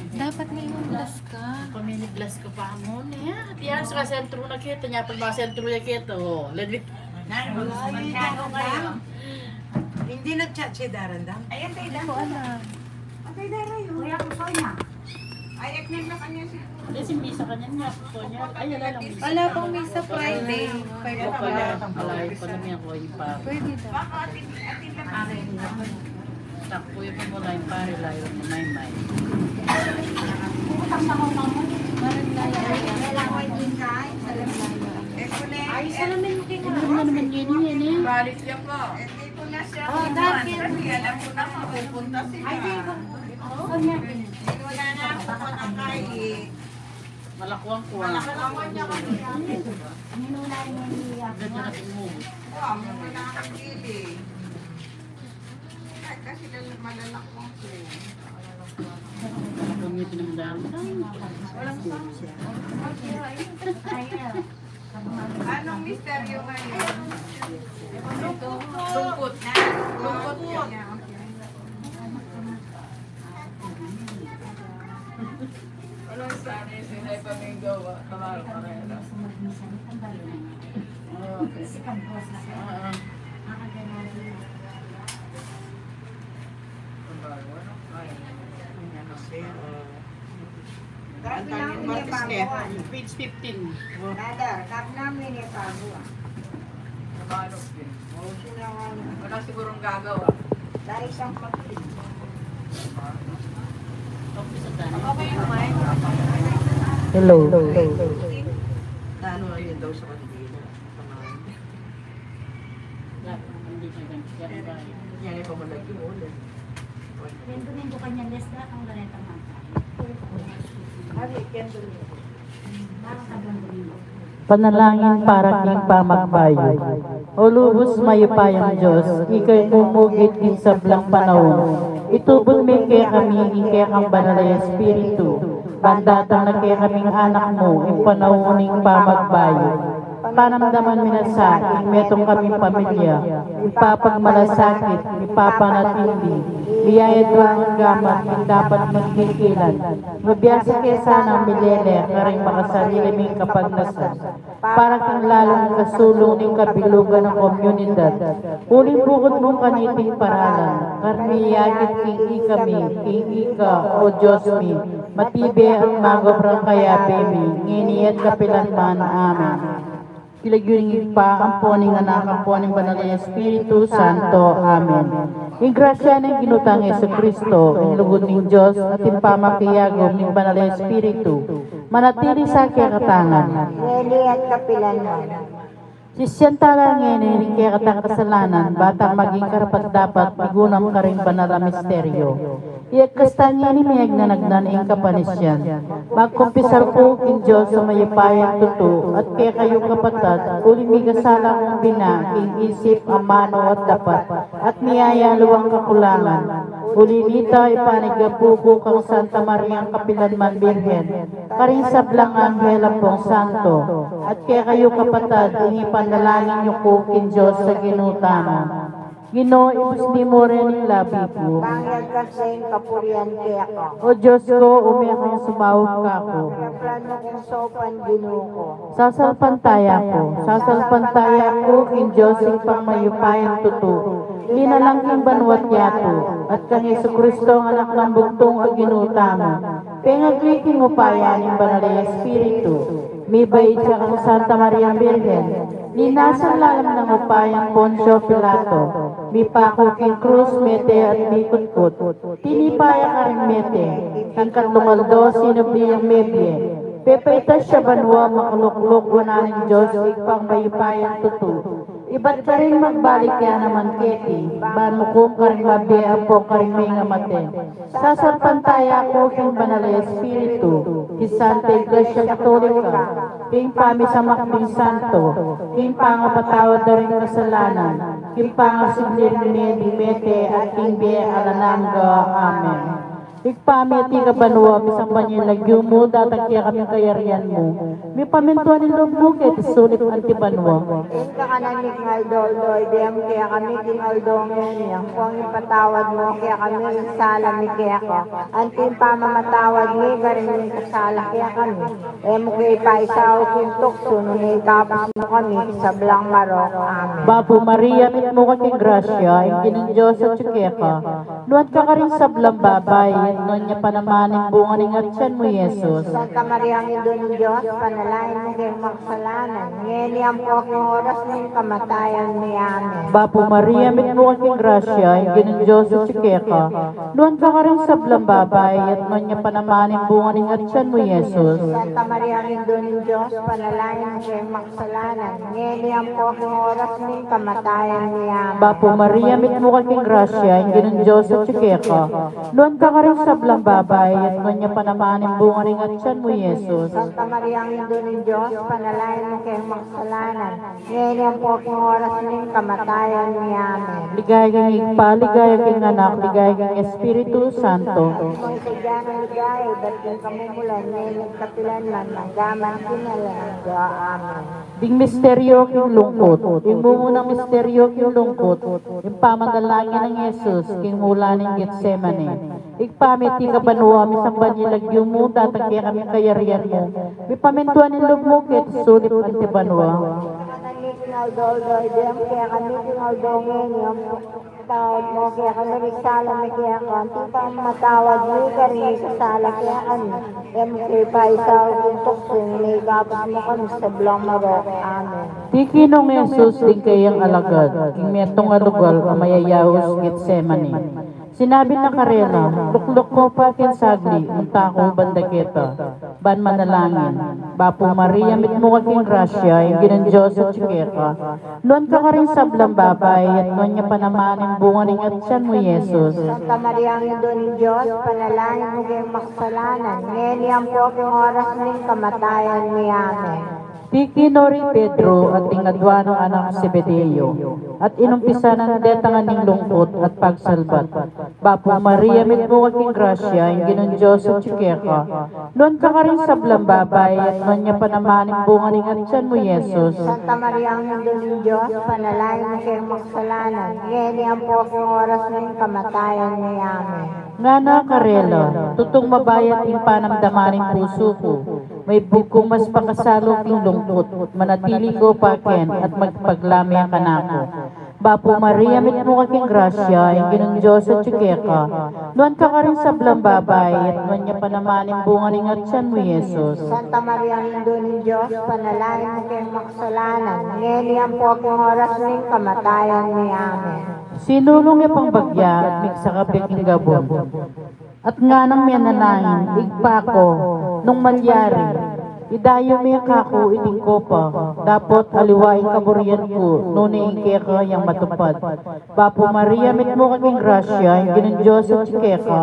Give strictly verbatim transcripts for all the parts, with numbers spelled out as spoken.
Dapat may mag-bless ka. Pamili-bless ka pa mo niya. Tiyan sa sentro na kita, niya pag mga sentro na kita, oh. Ledwit. Ay, ay, ay, ay. Hindi nagchat si Darandang. Ayan, tayo. Hindi ko alam. Atay, Dara, yun. Kuya, gusto niya. Ay, eknen na kanya si Hindi, si Misa kanya niya. Gusto niya. Ay, wala lang. Wala pong Misa Friday. Five o'clock. Malayo pa lang yan, kuya, pa. Pwede daw. Baka atin, atin lang. Atin lang. Takbo yung mga lain pare, layo ng Maymay. Utang na utang mo. Marin na yan. Kailangan din kain. Ay, salamin mo kayo. Ano naman yun, yun, eh? Balik niya po. Oh, dati. Kasi alam ko na mapupunta sila. Ay, di ba? Oh, niya. Wala na ako makakain. Malakwang kuha. Malakwang kuha. Minuna niya ni Ganda na tingin mo. Wow, muna na ang pili. Ay, kasi lal-, malalakwang ko. Kami pinangdaan. Walang sangkot. Anong misteryo ngayon? Lungkot na. Lungkot na. Walang sanay, sinay pa may gawa. Kamaro ka na yun. Oo. Page fifteen. Brother, kap namin yung bago, ah. Wala sigurong gagawa. Dahil siyang pag- Hello. Nanu yun daw sa kandila? Yan, ipamalag yung ulo. Yung Domingo kanya, les na ang gareta mata. Sabi, yan Domingo. Parang ka Domingo. Panalangin para king pamagbayu. O lubus mayupayang Dios, ika'y mumugit king sablang panaun. Itubud me kekami ing kekang Banal a Espiritu, ban datang na kekaming anak mu ing panaun ning pamagbayu. Panamdaman mi na sa ing metung kaming pamilya, mipapagmalasakit, mipapanatindi, miyayadwang gamat ing dapat magkikilan, mabiasa ke sanang milele karing makasarili ming kapagnasan. Para king lalung ikasulung ning kabilugan ning komunidad. Uling bukut mu kaniting paralan, karni yakit king ikami, king ika, o Dios mi, matibe at magobrang kayabe mi, ngeni at kapilan man. Amen. King lagyu ning Ibpa, ampo ning Anak, ampo ning Banal a Espiritu Santo. Amen. Ing grasya ning Ginu tang Jesucristo, ing lugud ning Dios, at ing pamakiagum ning Banal a Espiritu, manatili sa kekatangan. Ngeni at kapilan man. Sisian tala ngeni ring kekatang kasalanan, ba tang maging karapat-dapat migunam karing banal a misteryo. Iagkas ta ngeni miyagnanagnan ing kapanisian. Magkumpisal ku king Dios a mayupayang tutu, at kekayu kapatad, uling mikasala kung bina king isip, amanu at dapat, at miyayaliwang kakulangan. Uli nita, ipanyawad ku kang Santa Mariang kapilan man Birhen, karing sablang anghel ampong santo, at kekayu kapatad, ing ipanalangin yu ku king Dios a Ginu tamu. Ginu, ibusni mu ring labi ku. Bang iagkas ne ing kapurian keka. O Dios ku, ume kang sumaup kaku. Pepasalan mu kung saupan, Ginu ku. Sasalpantaya ku, sasalpantaya ku king Dios Ibpang mayupayang tutu, linalang king banua't yatu, at kang Jesucristo, Anak nang bugtung a Ginu tamu, pengagli king upaya ning Banal a Espiritu, mibait ya kang Santa Mariang Birhen, linasang lalam ning upayang Poncio Pilato, mipaku king krus, mete at mikutkut, tinipa ya karing mete, king katlung aldo sinubli yang mebie, pepaitas ya banua, makalukluk wanan ning Dios Ibpang mayupayang tutu. Ibat karin magbalik ya naman keti, ban mukum karing mabie ampong karing mengamate. Sasalpantaya ku king Banal a Espiritu, king Santa Iglesia Katolika, king pamisamak ding santo, king pangapatawad da ring kasalanan, king pangasubli ring mie ding mete, at king bie alang angga. Amen. Ibpa mi, atiu ka banua, misamban ya ing lagyu mu, datang kekami ing kayarian mu, mipamintuan ing lub mu keti sulip anti banua. Ing kakanan mi king aldo-aldo ibie mu kekami king aldo ngeni, ampon ipatawad mu kekami ing sala mi keka, anti ing pamamatawad mi karing mikasala kekami. E mu ke paisaul king tuksu, nune ikabus mu kami king sablang marok. Amen. Bapu Maria, mitmu ka king grasya, ing Ginung Dios atyu keka. Nuan ka karing sablang babai, at nuan ya pa naman ing bunga ning atyan mu, Jesus. Santa Maria, Indu ning Dios, ipanalangin mu keng makasalanan, ngeni ampo king oras ning kamatayan mi. Amen. Bapu Maria, mitmu ka king grasya, ing Ginung Dios atyu keka. Nuan ka karing sablang babai, at nuan ya pa naman ing bunga ning atyan mu, Jesus. Santa Maria, Indu ning Dios, ipanalangin mu keng makasalanan, ngeni ampo king oras ning kamatayan mi. Amen. Bapu Maria, mitmu ka king grasya, ing Ginung Dios atyu keka. Nuan ka karing sablang babai, at nuan ya pa naman ing bunga ning atyan mu, Jesus. Santa Maria, Indu ning Dios, ipanalangin mu keng makasalanan, ngeni ampo king oras ning kamatayan mi. Amen. Ligaya king Ibpa, ligaya king Anak, ligaya king Espiritu Santo. Antimo ing sadya nang ligaya ibat king kamumulan, ngeni at kapilan man, mangga man king alang angga. Amen. Ding misteryo king lungkut. Ing mumunang misteryo king lungkut, ing pamanalangin nang Jesus king mula ning Getsemani. Ibpa mi, atiu ka banua, misamban ya ing lagyu mu, datang kekami ing kayarian mu, mipamintuan ing lub mu keti sulip anti banua. Ing kakanan mi king aldo-aldo ibie mu kekami king aldo ngeni, ampon ipatawad mu kekami ring sala mi keka, anti ing pamamatawad mi karing mikasala kekami. E mu ke paisaul king tuksu, nune ikabus mu kami king sablang marok. Amen. Tiki nong Jesus ding kayang alagad king metung a lugal a mayayaus Getsemani. Sinabi na karela, "Lukluk ko pa king sagli, munta ku banda keta, ban manalangin." Bapu Maria, mitmu ka king grasya, ing Ginung Dios atyu keka. Nuan ka karing sablang babai, at nuan ya pa naman ing bunga ning atyan mu, Jesus. Santa Maria, Indu ning Dios, ipanalangin mu keng makasalanan, ngeni ampo king oras ning kamatayan mi. Amen. Tiki no ri Pedro at ding adua nang anak Zebedeo, at inumpisan nang detangan ing lungkut at pagsalbat. Bapu Maria, mitmu ka king grasya, ing Ginung Dios atyu keka. Nuan ka karing sablang babai, at nuan ya pa naman ing bunga ning atyan mu, Jesus. Santa Maria, Indu ning Dios, ipanalangin mu keng makasalanan, ngeni ampo king oras ning kamatayan mi. Amen. Ngana karela, tutung mabayat ing panamdaman ning pusu ku, maibug kung mas pakasalu king lungkut, manatili ko pa ken at makipaglame kanaku. Bapu Maria, mitmu ka king grasya, ing Ginung Dios atyu keka. Nuan ka karing sablang babai, at nuan ya pa naman ing bunga ning atyan mu, Jesus. Santa Maria, Indu ning Dios, ipanalangin mu keng makasalanan, ngeni ampo king oras ning kamatayan mi. Amen. Sinulung ya pang bagya at migsakab ya king gabun. At nganang menalangin, "Ibpa ku, nung malyari, idayu me kaku iting kopa, dapot aliwa ing kaburian ku, nune ing keka yang matupad." Bapu Maria, mitmu ka king grasya, ing Ginung Dios atyu keka.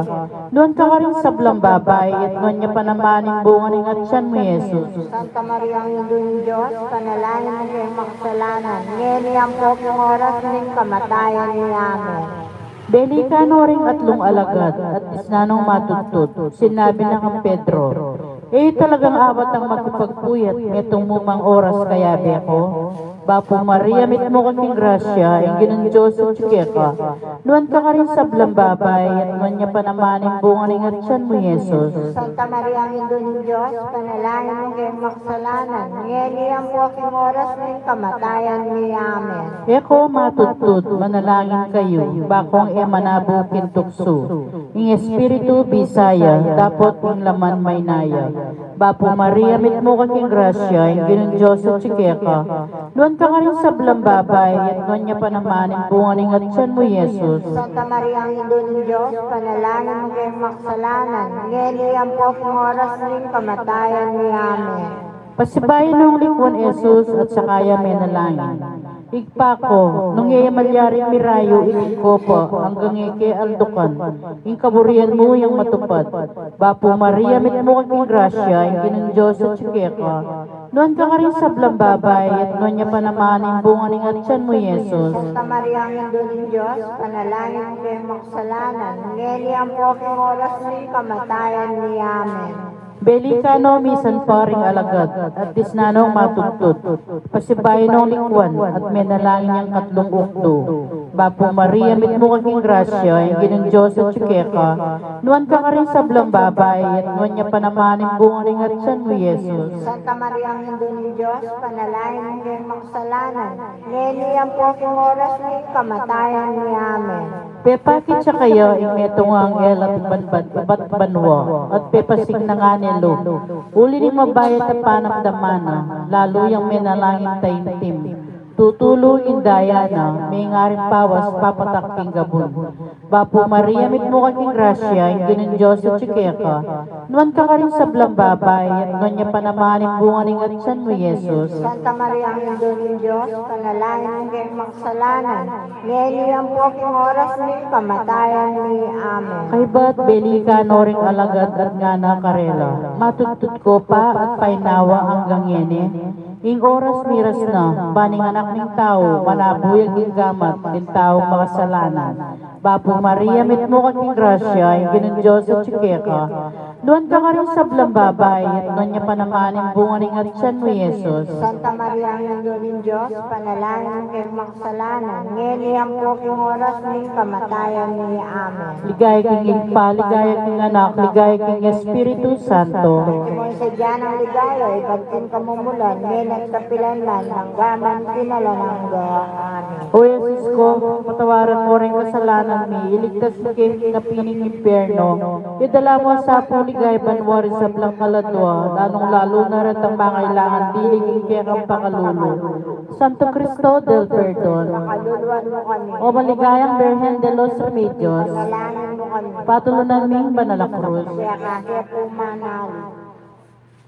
Nuan ka karing sablang babai, at nuan ya pa naman ing bunga ning atyan mu, Jesus. Santa Maria, Indu ning Dios, ipanalangin mu keng makasalanan, ngeni ampo king oras ning kamatayan mi. Amen. Belikan no ring atlung alagad at disnan nong matudtud, sinabi na kang Pedro, "E yu talagang awatang makipagpuyat metung mu mang oras kayabe ku?" Bapu Maria, mitmu ka king grasya, ing Ginung Dios atyu keka. Nuan ka karing sablang babai, at nuan ya pa naman ing bunga ning atyan mu, Jesus. Santa Maria, Indu ning Dios, ipanalangin mu keng makasalanan, ngeni ampo king oras ning kamatayan mi. Amen. E ko matudtud, manalangin kayu, bakong e manabu king tuksu. Ing espiritu bisa ya, dapot ing laman maina ya. Bapu Maria, mitmu ka king grasya, ing Ginung Dios atyu keka. Nuan ka karing sablang babai, at nuan ya pa naman ing bunga ning atyan mu, Jesus. Santa Maria, Indu ning Dios, ipanalangin mu keng makasalanan, ngeni ampo king oras ning kamatayan mi. Amen. Pasibayu nong likuan i Jesus at saka ya menalangin, Ibpa ku, nung e ya malyaring mirayu ing kopa, anggang e ke aldukan, ing kaburian mu yang matupad. Bapu Maria, mitmu ka king grasya, ing Ginung Dios atyu keka. Nuan ka karing sablang babai, at nuan ya pa naman ing bunga ning atyan mu, Jesus. Santa Maria, Indu ning Dios, ipanalangin mu keng makasalanan, ngeni ampo king oras ning kamatayan mi. Amen. Beli ka no misan pa ring alagad, at disnan nong matudtud. Pasibayu nong likuan, at menalangin yang katlung ukdu. Bapu Maria, mitmu ka king grasya, ing Ginung Dios atyu keka. Nuan ka karing sablang babai, at nuan ya pa naman ing bunga ning atyan mu, Jesus. Santa Maria, Indu ning Dios, ipanalangin mu keng makasalanan, ngeni ampo king oras ning kamatayan mi. Amen. Pepakit ya kaya ing metung a anghel at ibat banua, at pepasignangan ne lub. Uli ning mabayat a panamdaman na, lalu yang menalangin taimtim. Tutulu ing daya na, mengaring pawas papatak king gabun. Bapu Maria, mitmu ka king grasya, ing Ginung Dios atyu keka. Nuan ka karing sablang babai, at nuan ya pa naman ing bunga ning atyan mu, Jesus. Santa Maria, Indu ning Dios, ipanalangin mu keng makasalanan, ngeni ampo king oras ning kamatayan mi. Amen. Kaybat beli ka no ring alagad at ngana karela, matudtud ko pa at painawa anggang ngeni? Ing oras miras na, ban ing Anak ning Tau manabuyag king gamat ning taung makasalanan. Bapu Maria, mitmu ka king grasya, ing Ginung Dios atyu keka. Nuan ka karing sablang babai, at nuan ya pa naman ing bunga ning atyan mu, Jesus. Santa Maria, Indu ning Dios, ipanalangin mu keng makasalanan, ngeni ampo king oras ning kamatayan mi. Amen. Ligaya king Ibpa, ligaya king Anak, ligaya king Espiritu Santo. Antimo ing sadya nang ligaya ibat king kamumulan, ngeni at kapilan man, angga man king alang angga. Amen. O Jesus ku, patawaran mu ring kasalanan mi, iligtas mu kami king api ning impyerno, idala mu sa pu king banua ring sablang kaladua, lalung-lalu na retang mangailangan dili king kekang pakalulu. Santo Cristo del Perdon. Pakaluluan mu kami. O maligayang Birhen de los Remedios. Ipanalangin mu kami. Patulunan ming banal a krus. Kaya kake pu manalig.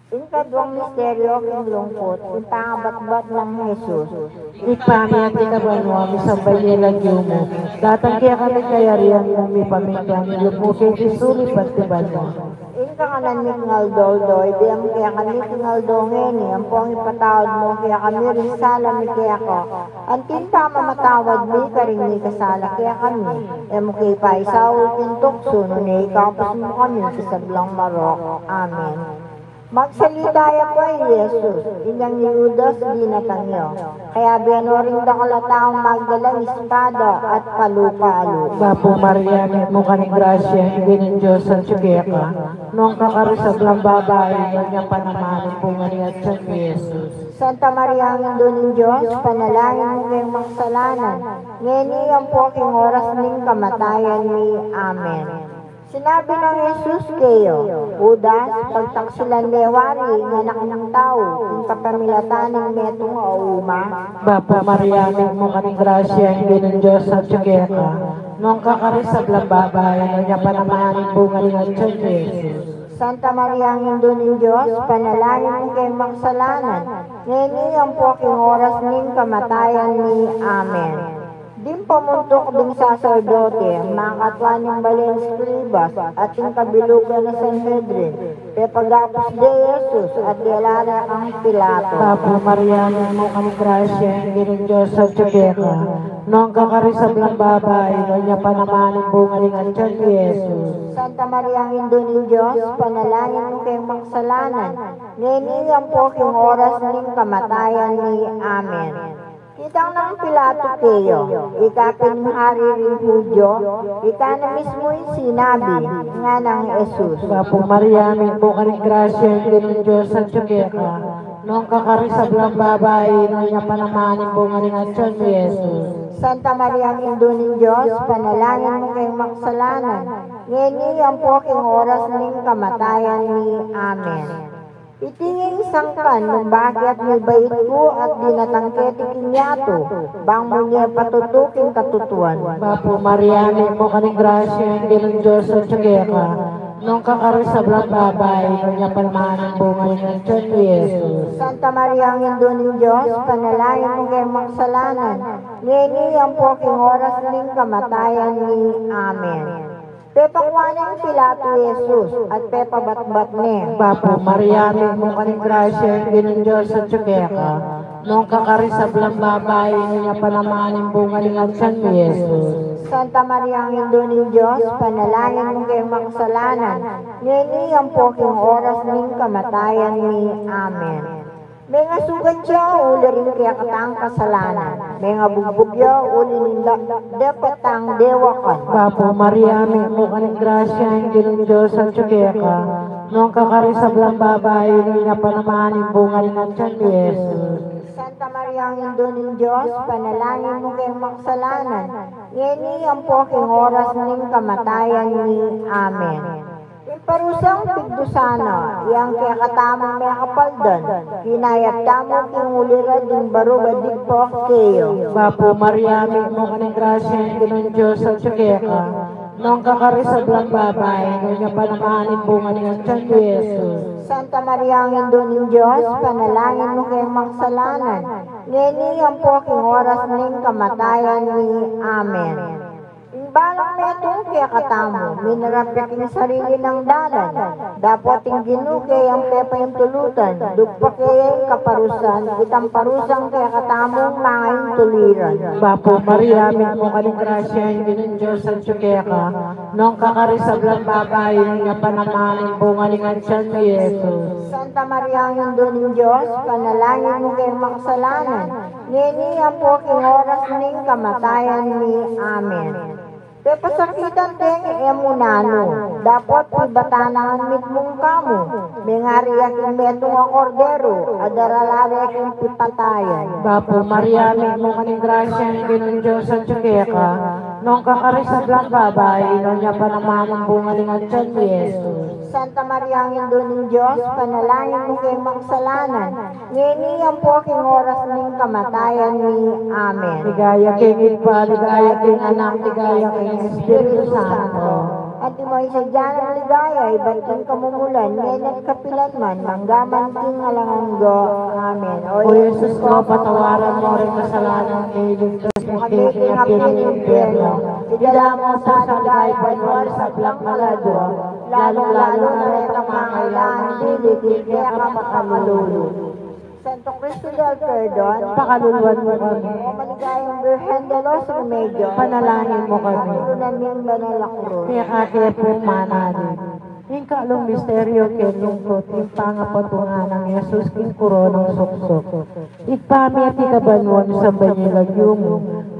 Ing kaduang misteryo king lungkut, ing pangabatbat nang Jesus. Ibpa mi, atiu ka banua, misamban ya ing lagyu mu. Datang kekami ing kayarian mu, mipamintuan ing lub mu keti sulip anti banua. Ing kakanan mi king aldo-aldo, ibie mu kekami king aldo ngeni, ampon ipatawad mu kekami ring sala mi keka, anti ing pamamatawad mi karing mikasala kekami. E mu ke paisaul king tuksu, nune ikabus mu kami king sablang marok. Amen. Magsalita ya pa i Jesus, inyang i Judas dinatang ya. Kayabe no ring dakal a taung magdalang espada at palu-palu. Bapu Maria, mitmu ka ning grasya, ing Ginung Dios atyu keka. Nuan ka karing sablang babai, nuan ya pa naman ing bunga ning atyan mu, Jesus. Santa Maria, Indu ning Dios, ipanalangin mu keng makasalanan, ngeni ampo king oras ning kamatayan mi. Amen. Sinabi nang Jesus keya, Judas, pagtaksilan me wari ing Anak ning Tau king kapamilatan ning metung a uma? Bapu Maria, mitmu ka ning grasya, ing Ginung Dios atyu keka. Nuan ka karing sablang babai, nuan ya pa naman ing bunga ning atyan mu, Jesus. Santa Maria, Indu ning Dios, ipanalangin mu keng makasalanan, ngeni ampo king oras ning kamatayan mi. Amen. Ding pamuntuk ding saserdote, makatua ning balen eskribas, at ing kabilugan a Sanhedrin, pepagabus de i Jesus, at dela re kang Pilato. Bapu Maria, mitmu ka ning grasya, ing Ginung Dios atyu keka. Nuan ka karing sablang babai, nuan ya pa naman ing bunga ning atyan mu, Jesus. Santa Maria, Indu ning Dios, ipanalangin mu keng makasalanan, ngeni ampo king oras ning kamatayan mi. Amen. Kitang nang Pilato keya, Ika pin ing hari ring Judio? Ika na mismu ing sinabi, nganang Jesus. Bapu Maria, mitmu ka ning grasya, ing Ginung Dios atyu keka. Nuan ka karing sablang babai, nuan ya pa naman ing bunga ning atyan mu, Jesus. Santa Maria, Indu ning Dios, ipanalangin mu keng makasalanan, ngeni ampo king oras ning kamatayan mi. Amen. Iti ing sangkan nung bakit mibait ku at dinatang keti king yatu, bang munye patutu king katutuan. Bapu Maria, mitmu ka ning grasya, ing Ginung Dios atyu keka. Nung kakarin sablang babai, nuan ya pa naman ing bunga ning atian mu, i Jesus. Santa Maria, Indu ning Dios, ipanalangin mu keng makasalanan, ngeni ampo king oras ning kamatayan mi. Amen. Pepakua neng Pilato i Jesus, at pepabatbat ne. Bapu Maria, mitmu ka ning grasya, ing Ginung Dios atyu keka. Nung kakarin sablang babai, nuan ya pa naman ing bunga ning atian mu, i Jesus. Santa Maria, Indu ning Dios, ipanalangin mu keng makasalanan, ngeni ampo king oras ning kamatayan mi. Amen. Mengasugat ya uli ring kekatang kasalanan, mengabugbug ya uli ning da-, dapat tang dewakan. Bapu Maria, mitmu ka ning grasya, ing Ginung Dios atyu keka. Nung kakarin sablang babai, nuan ya pa naman ing bunga ning atian mu, i Jesus. Santa Maria, Indu ning Dios, ipanalangin mu keng makasalanan, ngeni ampo king oras ning kamatayan mi. Amen. Ing parusang pigdusan na, yang kekatamung mekapaldan, kinayap tamu king uli ra ding barug a digpa keya. Bapu Maria, mitmu ka ning grasya, ing Ginung Dios atyu keka. Nung kakarin sablang babai, nuan ya pa naman ing bunga ning atian mu, i Jesus. Santa Maria, Indu ning Dios, ipanalangin mu keng makasalanan, ngeni ampo king oras ning kamatayan mi. Amen. Ing balang metung kekatamu, minarap ya king sarili nang dalan, dapot ing Ginu keya ing pepaintulutan, dugpa keya ing kaparusan, itang parusang kekatamung mangaintuluran. Bapu Maria, mitmu ka ning grasya, ing Ginung Dios atyu keka. Nung kakarin sablang babai, nuan ya pa naman ing bunga ning atian mu, i Jesus. Santa Maria, Indu ning Dios, ipanalangin mu keng makasalanan, ngeni ampo king oras ning kamatayan mi. Amen. Pepasakitan deng e mu nanu, dapot pibatan na ngan mitmung kamu, mengari ya king metung a kordero, a darala re king pipatayan. Bapu Maria, mitmu ka ning grasya, ing Ginung Dios atyu keka. Nung kakarin sablang babai, nuan ya pa naman ing bunga ning atian mu, i Jesus. Santa Maria, Indu ning Dios, ipanalangin mu keng makasalanan, ngeni ampo king oras ning kamatayan mi. Amen. Ligaya king Ibpa, ligaya king Anak, ligaya king Espiritu Santo. Antimo ing sadya nang ligaya, ibat king kamumulan, ngeni at kapilan man, mangga man king alang angga. Amen. O Jesus ko, patawaran mu ring kasalanan mi, iligtas mu kami king api ning impyerno. Idala mu sa king banua ring sablang kaladua, lalung-lalu na retang mangailangan king keka pakalulu. Santo Cristo del Perdon, pakaluluan mu kami. O maligayang Birhen de los Remedios, ipanalangin mu kami. Pangulu na ning banal a krus. Keka ke pu manalig. Ing kalung misteryu king lungkut, ing pangapatungan nang Jesus king koronang suksuk. Ibpa mi, atiu ka banua, misamban ya ing lagyu mu,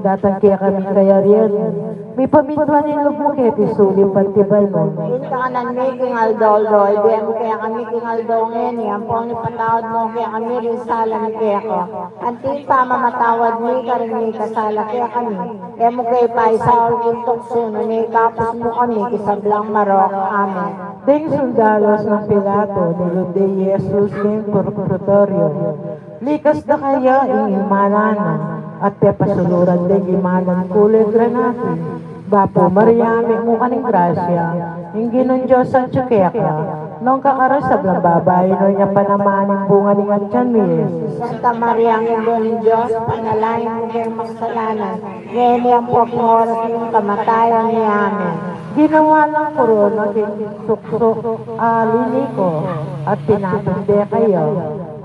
datang kekami ing kayarian mu, mipamintuan ing lub mu keti sulip anti banua. Ing kakanan mi king aldo-aldo ibie mu kekami king aldo ngeni, ampon ipatawad mu kekami ring sala mi keka, anti ing pamamatawad mi karing mikasala kekami. E mu ke paisaul king tuksu, nune ikabus mu kami king sablang marok. Amen. Deng sundalus nang Pilato, nilud de i Jesus king purgatoryo. Likas da kaya ing imalan na, at pepasuluran deng imalan kule granate. Bapu Maria, mitmu ka ning grasya, ing Ginung Dios atyu keka. Nung kakarin sablang babai, nuan ya pa naman ing bunga ning atian mu, i Jesus. Santa Maria, Indu ning Dios, ipanalangin mu keng makasalanan, ngeni ampo king oras ning kamatayan mi. Amen. Ginawa lang korona king suksuk a liniko, at pinatun de kaya,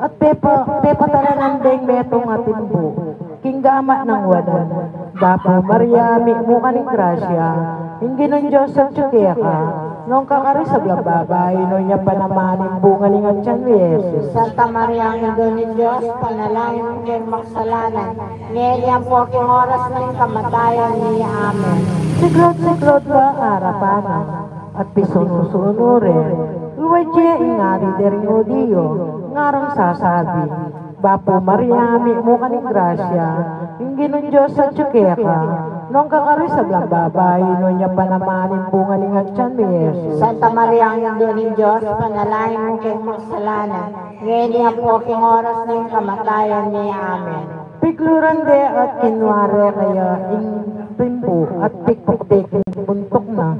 at pepa-, pepataranan deng metung a timbu king gamat nang wanan. Bapu Maria, mitmu ka ning grasya, ing Ginung Dios atyu keka. Nung kakarin sablang babai, nuan ya pa naman ing bunga ning atian mu, i Jesus. Santa Maria, Indu ning Dios, ipanalangin mu keng makasalanan, ngeni ampo king oras ning kamatayan mi. Amen. Siklaud-siklaud la arapan na, at pisunu-sunu re, luwad ye ing ari de ring Judio, ngarang sasabi, Bapu Maria, mitmu ka ning grasya, ing Ginung Dios atyu keka. Nung kakarin sablang babai, nuan ya pa naman ing bunga ning atian mu, i Jesus. Santa Maria, Indu ning Dios, ipanalangin mu keng makasalanan, ngeni ampo king oras ning kamatayan mi. Amen. Pikluran de at kinua re kaya ing timbu at pikpuk de king Tukna.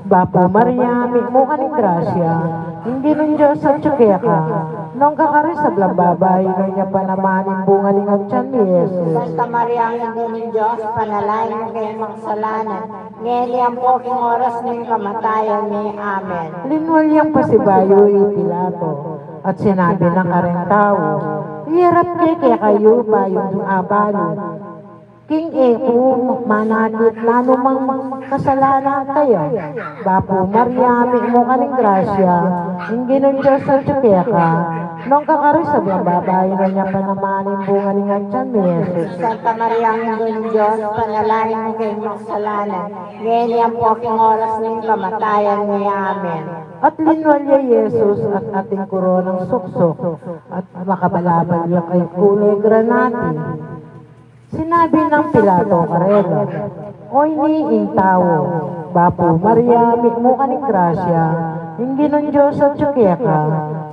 Bapu Maria, mitmu ka ning grasya, ing Ginung Dios atyu keka. Nuan ka karing sablang babai, nuan ya pa naman ing bunga ning atyan mu, i Jesus. Santa Maria, Indu ning Dios, ipanalangin mu kaming makasalanan, ngeni ampo king oras ning kamatayan mi. Amen. Linwal yang pasibayu i Pilato, at sinabi na karing tau, Iyarap ke kekayu bayung abalu king e ku manakit nanumang kasalanan kaya. Bapu Maria, mitmu ka ning grasya, ing Ginung Dios atyu keka. Nuan ka karing sablang babai, nuan ya pa naman ing bunga ning atyan mu, i Jesus. Santa Maria, Indu ning Dios, ipanalangin mu kaming makasalanan, ngeni ampo king oras ning kamatayan mi. Amen. At linwal ya i Jesus at ating koronang suksuk, at makabalabal ya kayang kulay granate. Sinabi nang Pilato karela, O ini ing tau. Bapu Maria, mitmu ka ning grasya, ing Ginung Dios atyu keka.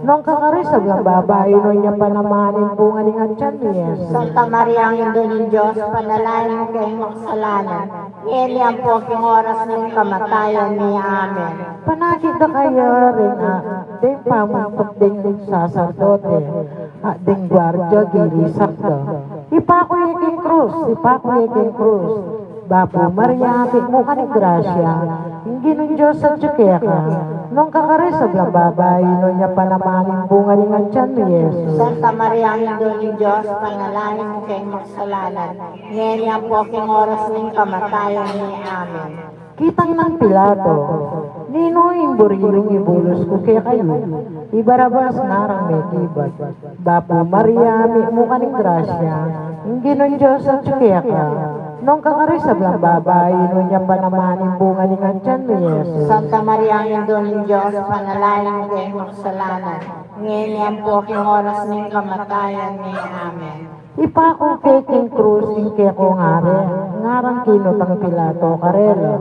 Nuan ka karing sablang babai, nuan ya pa naman ing bunga ning atyan mu, i Jesus. Santa Maria, Indu ning Dios, ipanalangin mu kaming makasalanan, ngeni ampo king oras ning kamatayan mi. Amen. Panakit da kaya ring a, deng pamuntuk deng saserdote, at deng guardia girisak da. Ipaku ye king krus, ipaku ye king krus. Bapu Maria, mitmu ka ning grasya, ing Ginung Dios atyu keka. Nuan ka karing sablang babai, nuan ya pa naman ing bunga ning atyan mu, i Jesus. Santa Maria, Indu ning Dios, ipanalangin mu kaming makasalanan, ngeni ampo king oras ning kamatayan mi. Amen. Kitang nang Pilato, Ninu ing burirung ibulus ku kekayu, i Barabas ngarang mekibat? Bapu Maria, mitmu ka ning grasya, ing Ginung Dios atyu keka. Nuan ka karing sablang babai, nuan ya pa naman ing bunga ning atyan mu, i Jesus. Santa Maria, Indu ning Dios, ipanalangin mu kaming makasalanan, ngeni ampo king oras ning kamatayan mi. Amen. Ipaku ke king krus ing kekong ari, ngarang kinutang Pilato karela.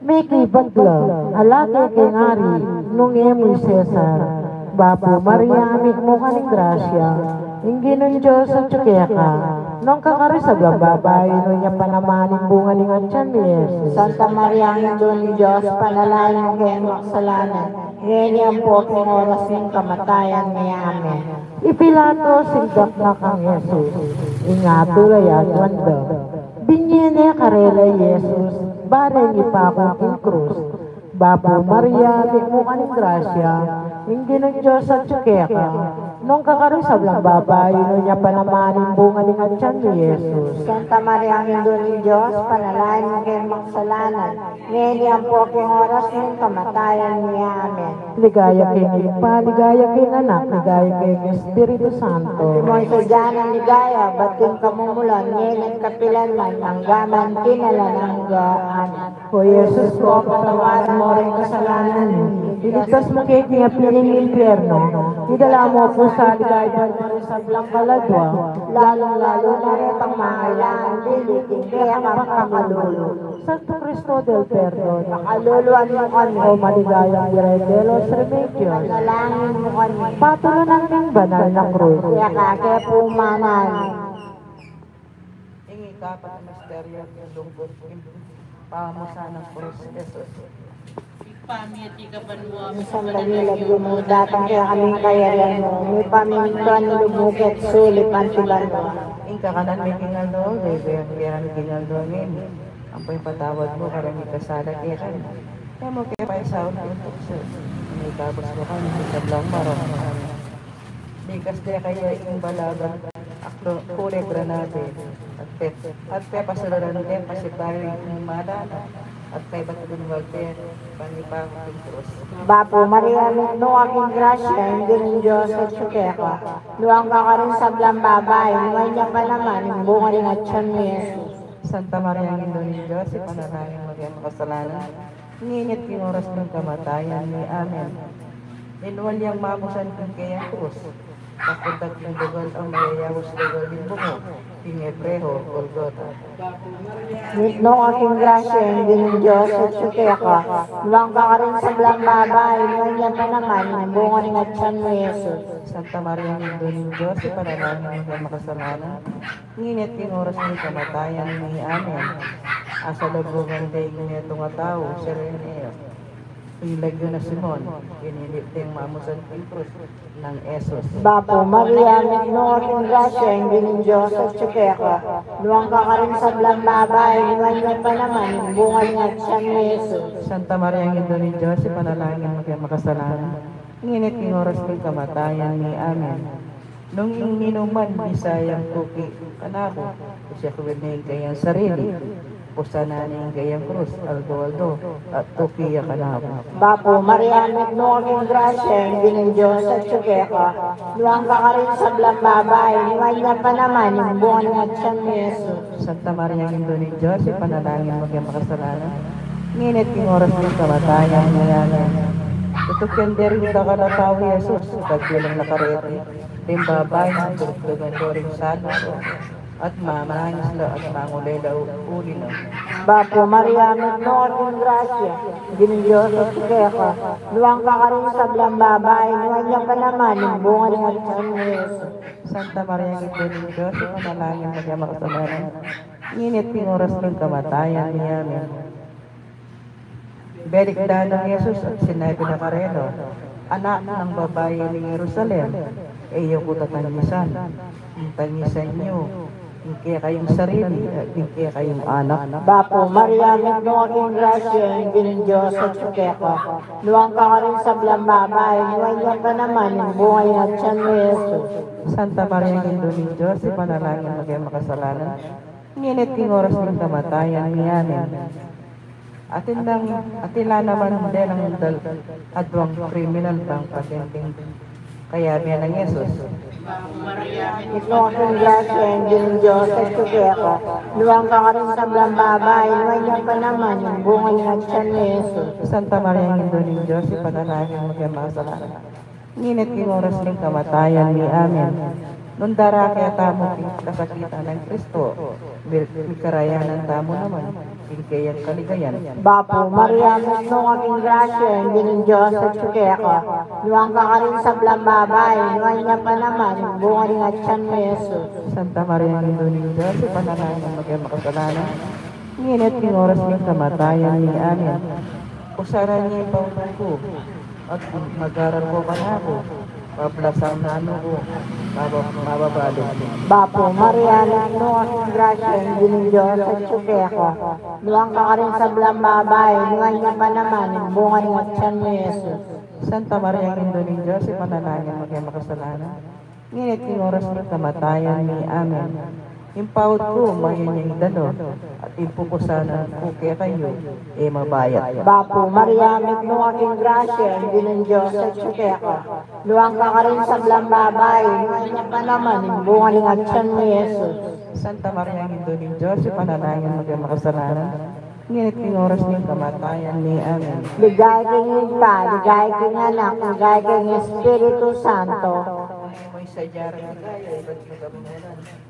Mekibat la, ala ke keng ari, nung e mu i Cesar. Bapu Maria, mitmu ka ning grasya, ing Ginung Dios atyu keka. Nuan ka karing sablang babai, nuan ya pa naman ing bunga ning atyan mu, i Jesus. Santa Maria, Indu ning Dios, ipanalangin mu kaming makasalanan, ngeni ampo king oras ning kamatayan mi. Amen. I Pilato sindak na kang Jesus ing atyu a yatuan da. Binye ne karela i Jesus, bareng ipaku king krus. Bapu Maria, mitmu ka ning grasya, ing Ginung Dios atyu keka. Nuan ka karing sablang babai, nuan ya pa naman ing bunga ning atyan mu, i Jesus. Santa Maria, Indu ning Dios, ipanalangin mu kaming makasalanan, ngeni ampo king oras ning kamatayan mi. Amen. Ligaya king Ibpa, ligaya king Anak, ligaya king Espiritu Santo. Antimo ing sadya nang ligaya, bayu king kamumulan, ngeni at kapilan man, angga man king alang angga. Amen. O Jesus ku, patawaran mu ring kasalanan mi, iligtas mu ke king api ning impyernu, idala mu pu sa ligaya ing sablang kaladua, lalung-lalu na retang mangailangan dili king kekang pakalulu. Santo Cristo del Perdon, pakaluluan mu kami. O maligayang Birhen de los Remedios, ipanalangin mu kami. Patulunan ning banal na krus. Keka ke pu manalangin. Ing ikapat a misteryo ning lungkut, ing pamusan nang krus Jesus. Ibpa mi, atiu ka banua, misamban ya ing lagyu mu, datang kekami ing kayarian mu, mipamintuan ing lub mu keti sulip anti banua. Ing kakanan mi king aldo-aldo ibie mu kekami king aldo ngeni, ampo ipatawad mu kareng mikasala kekami. E mu ke paisaul king tuksu, nune ikabus mu kami king sablang marok. Amen. Mikas de kaya ing balaban a kulay granate, at pe, at pepasularan deng pasibayu ing mata na, at kaybat linwal de, ban ipaku king krus. Bapu Maria, mitmu ka king grasya, ing Ginung Dios atyu keka. Nuan ka karing sablang babai, nuan ya pa naman ing bunga ning atyan mu, i Jesus. Santa Maria, Indu ning Dios, ipanalangin mu kaming makasalanan, ngeni at king oras ning kamatayan mi. Amen. Linwal yang mamusan king keyang krus, papunta king lugal a mayayaus, lugal ning bungu king Hebreo, Golgota. Mitmu ka king grasya, ing Ginung Dios atyu keka. Nuan ka karing sablang babai, nuan ya pa naman ing bunga ning atyan mu, i Jesus. Santa Maria, Indu ning Dios, ipanalangin mu kaming makasalanan, ngeni at king oras ning kamatayan mi. Amen. Asalubungan de ing metung a tau, si Reneo, ing lagyu na Simon, pinilit deng mamusan king krus nang Jesus. Bapu Maria, mitmu ka king grasya, ing Ginung Dios atyu keka. Nuan ka karing sablang babai, nuan ya pa naman ing bunga ning atian mu, Jesus. Santa Maria, Indu ning Dios, ipanalangin mu kaming makasalanan, ngeni at king oras ning kamatayan mi. Amen. Nung ing ninuman bisa yang tuki kanaku, usiak win na ing kayang sarili, pusan na ing kayang krus aldo-aldo, at tuki ya kanaku. Bapu Maria, mitmu ka king grasya, ing Ginung Dios atyu keka. Nuan ka karing sablang babai, nuan ya pa naman ing bunga ning atian mu, Jesus. Santa Maria, Indu ning Dios, ipanalangin mu kaming makasalanan, ngeni at king oras ning kamatayan mi. Amen. Tutukian de ring dakal a tau i Jesus, pagbilang na kareti, ring babai nang durugdugan do ring salus, at manangis la at mangulila uli na. Bapu Maria, mitmu ka king grasya, ing Ginung Dios atyu keka. Nuan ka karing sablang babai, nuan ya pa naman ing bunga ning atian mu, Jesus. Santa Maria, Indu ning Dios, ipanalangin mu kaming makasalanan, ngeni at king oras ning kamatayan mi. Amen. Belikdan nang Jesus at sinabi na karela, Anak nang babai ning Jerusalem, e yu ku tatangisan. Ing tangisan yu ing kekayung sarili at ing kekayung anak. Bapu Maria, mitmu ka king grasya, ing Ginung Dios atyu keka. Nuan ka karing sablang babai, nuan ya pa naman ing bunga ning atian mu, Jesus. Santa Maria, Indu ning Dios, ipanalangin mu kaming makasalanan, ngeni at king oras ning kamatayan mi. Amen. Atin lang, atin la naman de nang dal-, adwang kriminal bang patenting kayabe nang Jesus. Mitmu ka king grasya, ing Ginung Dios atyu keka. Nuan ka karing sablang babai, nuan ya pa naman ing bunga ning atian mu, Jesus. Santa Maria, Indu ning Dios, ipanalangin mu kaming makasalanan, ngeni at king oras ning kamatayan mi. Amen. Nung darake tamu king kasakitan nang Kristo, mi-, mikarayanan tamu naman king keyang kaligayan. Bapu Maria, mitmu ka king grasya, ing Ginung Dios atyu keka. Nuan ka karing sablang babai, nuan ya pa naman ing bunga ning atian mu, Jesus. Santa Maria, Indu ning Dios, ipanalangin mu kaming makasalanan, ngeni at king oras ning kamatayan mi. Amen. Pusan na ing pautang ku, at mag-aral ku kanaku, pablasang nanu ku maba-, mababalin. Bapu Maria, mitmu ka king grasya, ing Ginung Dios atyu keka. Nuan ka karing sablang babai, nuan ya pa naman ing bunga ning atian mu, Jesus. Santa Maria, Indu ning Dios, ipanalangin mu kaming makasalanan, ngeni at king oras ning kamatayan mi. Amen. Ing paut ku, mayanyang dano, at ing pupusanan ku kekayu, e mabayat. Bapu Maria, mitmu ka king grasya, ing Ginung Dios atyu keka. Nuan ka karing sablang babai, nuan ya pa naman ing bunga ning atian mu, Jesus. Santa Maria, Indu ning Dios, ipanalangin mu kaming makasalanan, ngeni at king oras ning kamatayan mi. Amen. Ligaya king Ibpa, ligaya king Anak, ligaya king Espiritu Santo. Ngeni at king oras ning kamatayan mi. Amen.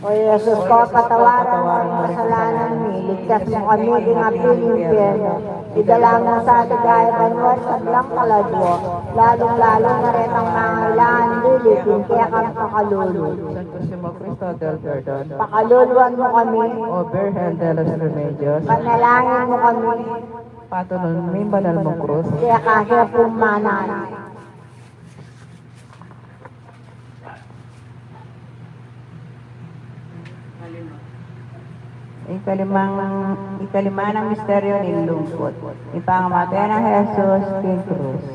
O Jesus ko, patawaran mu ring kasalanan mi, ligtas mu kami king api ning impyerno. Idala mu sa king ligaya banua ring sablang kaladua, lalung-lalu na retang mangailangan king kekang pakalulu. Santo Niño Cristo del Perdon, pakaluluan mu kami. O Virgen de los Remedios, panalangin mu kami. Patulun mu ing banal mung krus. Keka ke pu mananu. Ikalimang, ikalima nang misteryo ning lungkut, ing pangamate nang Jesus king krus.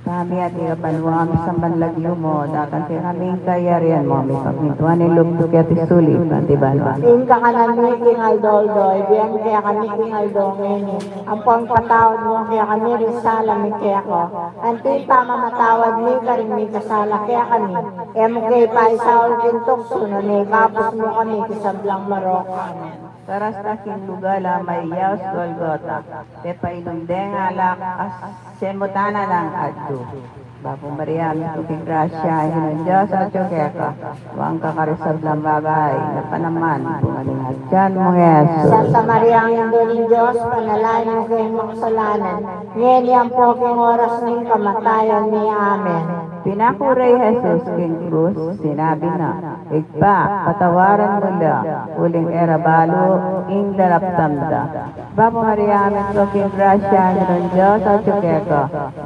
Ibpa mi, atiu ka banua, misamban ya ing lagyu mu, datang kekami ing kayarian mu, mipamintuan ing lub mu keti sulip anti banua. Ing kakanan mi king aldo-aldo ibie mu kekami king aldo ngeni. Ampon ipatawad mu kekami ring sala mi keka, anti ing pamamatawad mi karing mikasala kekami. E mu ke ipaisaul king tuksu, nune ikabus mu kami king sablang marok. Amen. Karasta king lugal a mayaus Golgota, pepainum deng alak a semutana nang adlu. Bapu Maria, mitmu ka king grasya, ing Ginung Dios atyu keka. Nuan ka karing sablang babai, nuan ya pa naman ing bunga ning atian mu, Jesus. Santa Maria, Indu ning Dios, ipanalangin mu kaming makasalanan, ngeni ampo king oras ning kamatayan mi. Amen. Pinakura i Jesus king krus, sinabi na, "Ibpa, patawaran mu la, uling e ra balu ing daraptan da." Bapu Maria, mitmu ka king grasya, ing Ginung Dios atyu keka.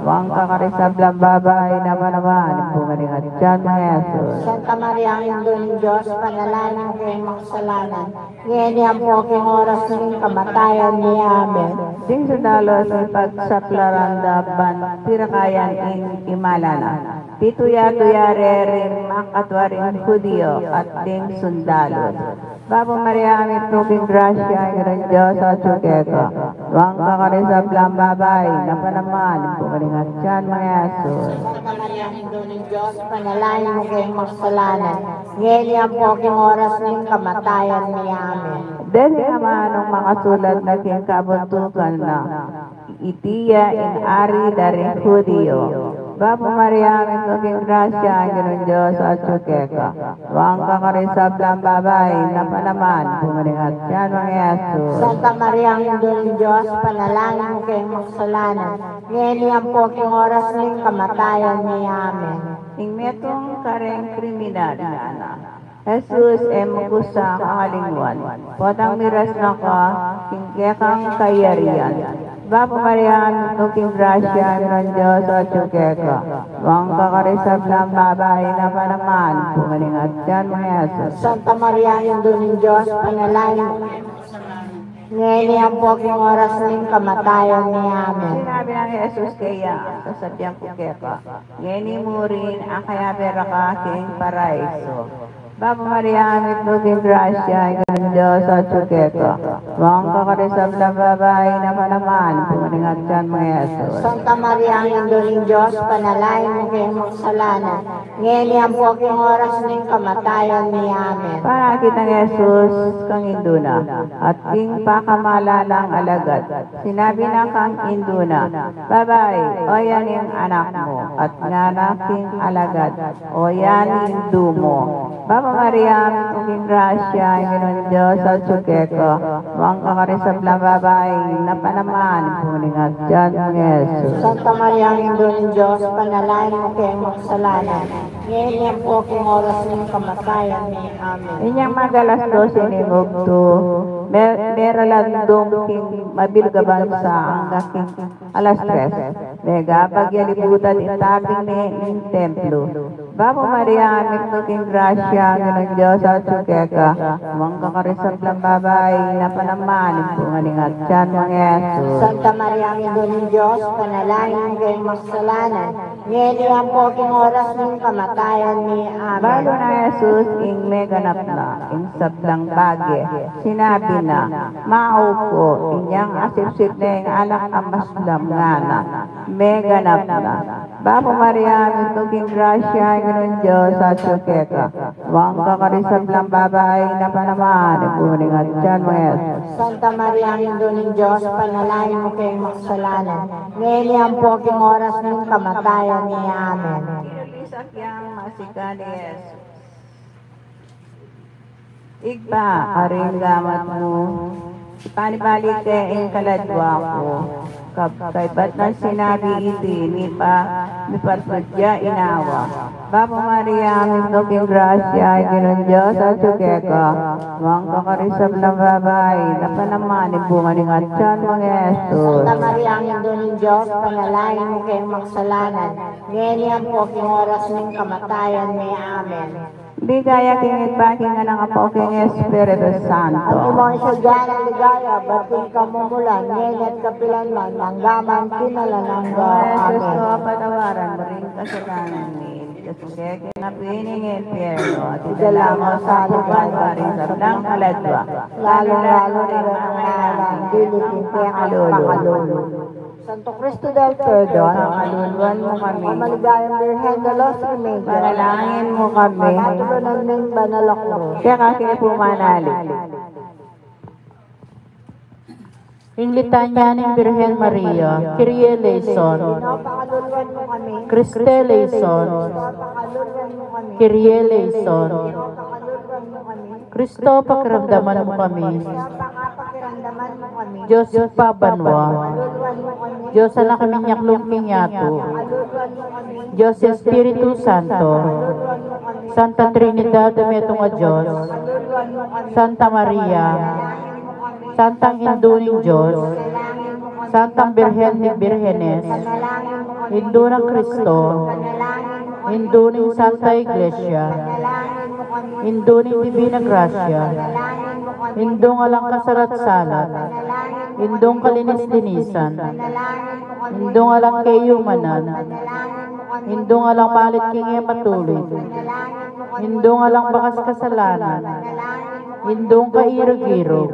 Nuan ka karing sablang babai, nuan ya naman ing bunga ning atian mu, i Jesus. Santa Maria, Indu ning Dios, ipanalangin mu kaming makasalanan, ngeni ampo king oras ning kamatayan mi. Amen. Ding sundalu a mipagsaplaran da ban pirakayan ing imala na. Pituya-tuya re ring makatua ring Judio at ding sundalu. Bapu Maria, mitmu ka king grasya, ing Ginung Dios atyu keka. Nuan ka karing sablang babai, nuan ya naman ing bunga ning atian mu, i Jesus. Santa Maria, Indu ning Dios, ipanalangin mu kaming makasalanan, ngeni ampo king oras ning kamatayan mi. Amen. Desi naman nung makasulat na king kabuntukan na, "Iti ya ing Ari da ring Judio." Bapu Maria, mitmu ka king grasya, ing Ginung Dios atyu keka. Nuan ka karing sablang babai, nuan ya naman ing bunga ning atian mu, i Jesus. Santa Maria, Indu ning Dios, ipanalangin mu kaming makasalanan, ngeni ampo king oras ning kamatayan mi. Amen. Ing metung kareng kriminal, ngana, "Jesus, e mu ku sa kakalingwan, potang miras na ka king kekang kayarian." Bapu Maria, mitmu ka king grasya, ing Ginung Dios atyu keka. Nuan ka karing sablang babai, nuan ya naman ing bunga ning atian mu, i Jesus. Santa Maria, Indu ning Dios, ipanalangin mu kaming makasalanan, ngeni ampo king oras ning kamatayan mi. Amen. Sinabi nang Jesus keya, "Sasabian ku keka, ngeni mu rin akayabe ra ka king paraiso." Bapu Maria, mitmu ka king grasya, ing Ginung Dios atyu keka. Nuan ka karing sablang babai, nuan ya naman ing bunga ning atian mu, i Jesus. Santa Maria, Indu ning Dios, ipanalangin mu kaming makasalanan, ngeni ampo king oras ning kamatayan mi. Amen. Panakit nang Jesus kang indu na at king pakamalan nang alagad, sinabi na kang indu na, "Babai, oyan ing anak mu." At ngana king alagad, "Oyan ing indu mu." Bapu Maria, mitmu ka king grasya, ing Ginung Dios atyu keka. Nuan ka karing sablang babai, nuan ya naman ing bunga ning atian mu, i Jesus. Santa Maria, Indu ning Dios, ipanalangin mu kaming makasalanan, ngeni ampo king oras ning kamatayan mi. Amen. Inyang mag-alas dose ning bugtu, me-, mera landung king mabilug a bansa angga king alas tres. Megabagya libutan ing taping ne ning templo. Bapu Maria, mitmu ka king grasya, ing Ginung Dios atyu keka. Nuan ka karing sablang babai, nuan ya naman ing bunga ning atian mu, i Jesus. Santa Maria, Indu ning Dios, ipanalangin mu kaming makasalanan, ngeni ampo king oras ning kamatayan mi. Amen. Balu nang Jesus ing meganap na ing sablang bage, sinabi na, "Mau ku." Inyang asipsip ne ing alak a maslam, ngana, "Meganap na." Bapu Maria, mitmu ka king grasya, ing Ginung Dios atyu keka. Nuan ka karing sablang babai, nuan ya naman ing bunga ning atian mu, i Jesus. Santa Maria, Indu ning Dios, ipanalangin mu kaming makasalanan, ngeni ampo king oras ning kamatayan mi. Amen. Kinulisa kyang masikan i Jesus. Ibpa, karing gamat mu, ipanibalik ke ing kaladwa ku. Kab-, kaybat nang sinabi iti, mipa-, mipatudya inawa. Bapu Maria, mitmu ka king grasya, ing Ginung Dios atyu keka. Nuan ka karing sablang babai, nuan ya naman ing bunga ning atian mu, i Jesus. Santa Maria, Indu ning Dios, ipanalangin mu kaming makasalanan, ngeni ampo king oras ning kamatayan mi. Amen. Ligaya king Ibpa, king Anak, Apo, king Espiritu Santo. Antimo ing sadya nang ligaya, bat king kamumulan, ngeni at kapilan man, mangga man king alang angga. O Jesus ko, patawaran mu ring kasalanan mi, iligtas mu kami king api ning impyerno, at idala mu sa lugwan ring sablang kaladwa, lalung-lalu na ring mangailangan king pakalulu. Santo Cristo del Perdon, pakaluluan mu kami. Maligayang Birhen de los Remedios, panalangin mu kami. Patulunan ning banal a krus. Keka ke pu manalig. Ing litanya ning Birhen Maria. Kyrie eleison. Pakaluluan mu kami. Christe eleison. Pakaluluan mu kami. Kyrie eleison. Pakaluluan mu kami. Kristo, pakiramdaman mu kami. Dios Ibpa banua. Dios Anak a minyaklung king yatu. Dios Espiritu Santo, Santa Trinidad a metung a Dios, Santa Maria, Santang Indu ning Dios, Santang Birhen de Birhenes, Indu nang Kristo, Indu ning Santa Iglesia, Indu ning Dibina Grasia, Indung alang kasalat-salat, Indung kalinis-linisan, Indung alang kayumanan, Indung alang malit king e matulid, Indung alang bakas kasalanan, Indung kairug-irug,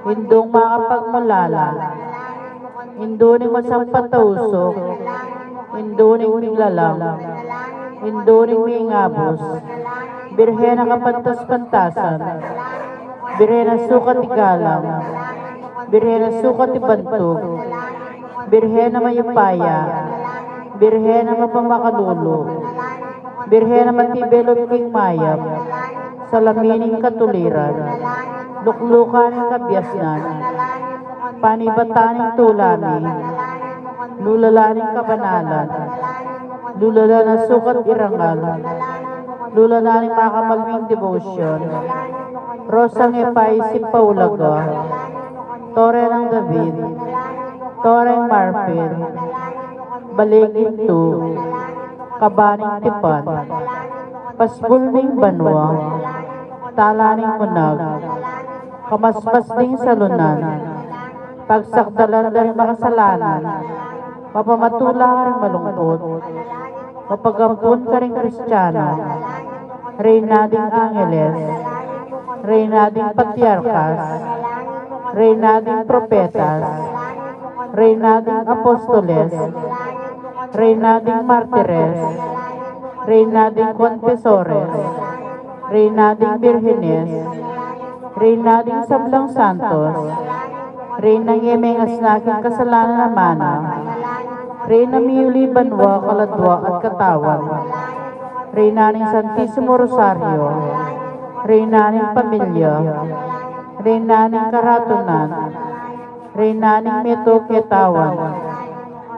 Indung makapagmulala, Indu ning masampat a usuk, Indu ning miglalang, Indu ning mingabus, Birhen a kapantas-pantasan, Birhen a sukat igalang, Birhen a sukat ibantug, Birhen a mayupaya, Birhen a mapamakalulu, Birhen a matibe lub king mayap, Salamin ning katuliran, Luklukan ning kabiasnan, Panibatan ning tula mi, Lulanan ning kabanalan, Lulanan a sukat irangal, Lulanan ning makamagming debosyon, Rosang e paisip paulaga, Tore nang David, Toreng Marfil, Bale gintu, Kaba ning tipan, Pasbul ning banua, Tala ning munag, Kamasmas ding salunan, Pagsakdalan da ring makasalanan, Mapamatula karing malungkut, Mapagampun karing Kristiano, Reyna ding Angeles, Reyna ding Patriarkas, Reyna ding Propetas, Reyna ding Apostoles, Reyna ding Martires, Reyna ding Konfesores, Reyna ding Birhenes, Reyna ding sablang santos, Reynang e mengasna king kasalanan a mana, Reynang miyuli banua, kaladua at katawan, Reyna ning Santisimo Rosario, Reyna ning pamilya, Reyna ning karatunan, Reyna ning metung ketawan,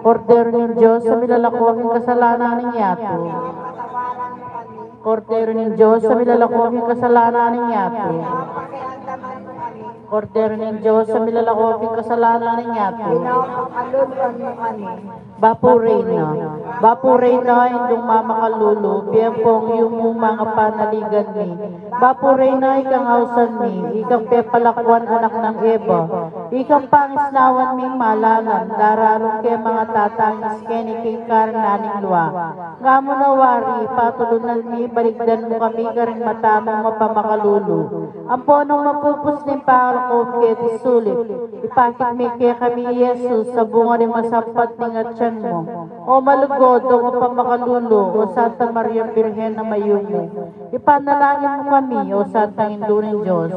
Kordero ning Dios a milalako king kasalanan ning yatu. Kordero ning Dios a milalako king kasalanan ning yatu. Kordero ning Dios a milalako king kasalanan ning yatu. Bapu Reyna, Bapu Reyna, Indung mamakalulu, bie ampong yumu, manga panaligan mi. Bapu Reyna, ikang ausan mi, ikang pepalakuan anak nang Eva, ikang pangisnawan ming malalam, daralung ke mangatatangis keni king karnaning lua. Ngamu na wari, patulunan mi, balikdan mu kami karing mata mung mapamakalulu. Ampo nung mapupus ning pangalako keti sulip, ipakit mi kekami i Jesus a bunga ning masampat ning atian mu. O malugud, o mapamakalulu, o Santa Maria Birhen a mayumu, ipanalangin mu kami, o Santang Indu ning Dios.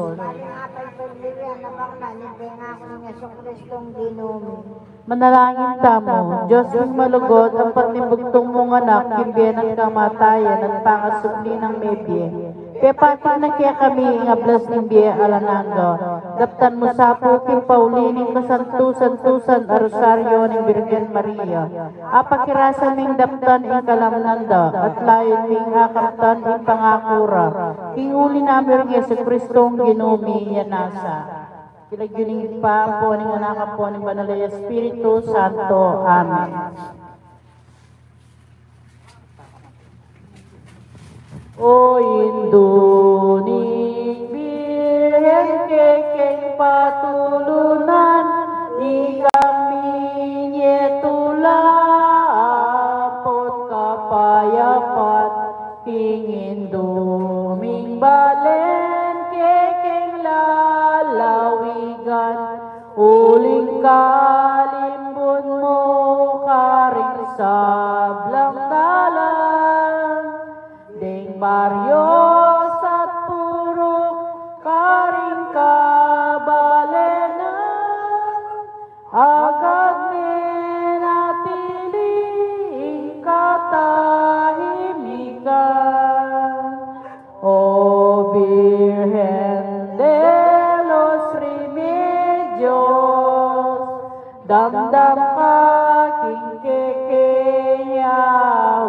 Manalangin tamu. Dios ming malugud, ampat ning bugtung mung Anak, king bie at kamatayan at pangasubli nang mebie, pepakit na kekami ing ablas ning bie alang angga. Daptan mu sa pu king pauli ning kasantu-santusan a Rosario ning Birhen Maria, a pakirasan ming daptan ing kalamnan da, at layun ming akamtan ing pangaku ra. King uli na mi ring Jesucristong Ginu mi. Yan nasa. King lagyu ning Ibpa, ampo ning Anak, ampo ning Banal a Espiritu Santo. Amen. O Indu ning Birhen, kekeng patulunan, ikang minye tula ampon kapayapan, king Indu ming balen, kekeng lalawigan, uling kalimbun mu karing sablang dalan, deng baryo at purok karing kabalenan, agad menatili ing katahimikan. O Birhen de los Remedios, damdam ka king kekeng ya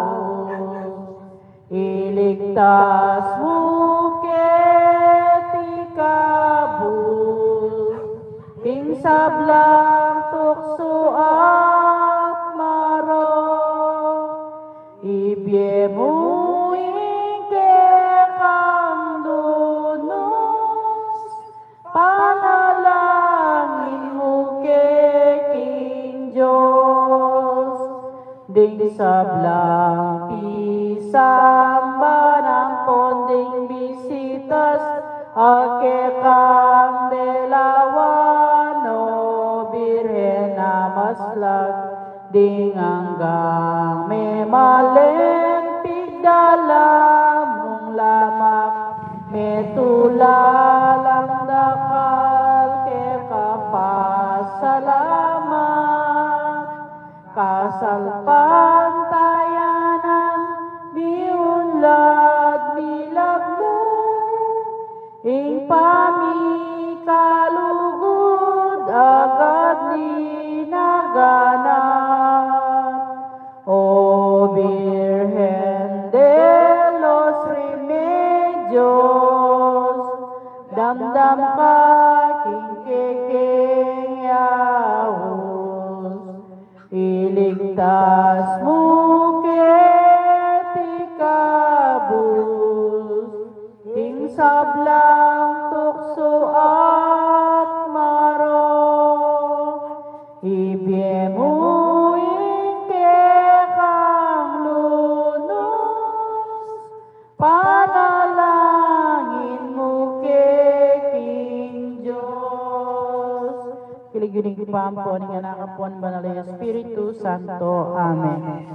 Iligtas mu keti kabus king sablang tuksu at marok. Ibie mu ing kekang lunus, panalangin mu ke king Dios. Ding sablang pisamban ampon ding bisitas a kekang delawan, o Birhen a maslag, ding anggang memalen pigdala mung lamak, metula lang dakal keka pasalamat. Kasalpantayanan miunlad milablang, ing pamikalugud agad linaganap. O Birhen de los Remedios, damdam ka king kekeng yaus. Iligtas mu keti kabus ing sablang tuksu at marok. Ibie mu ing kekang lunus, panalangin mu ke king Dios. King lagyu ning Ibpa, ampon ning Anak, ampon ning Banal a Espiritu Santo. Amen.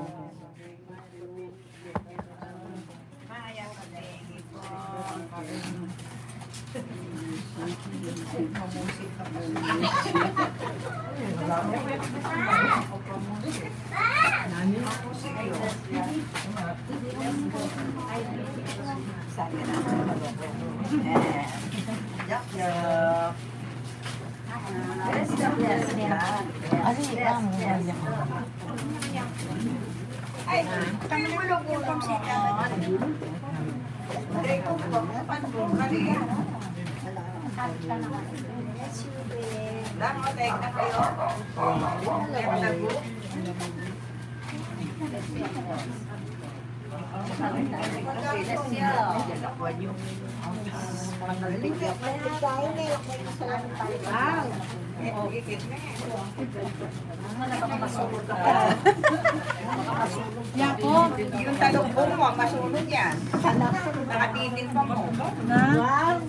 Yan po. Yung talukbong mo, masunod yan. Nakatitin pa mo. Na?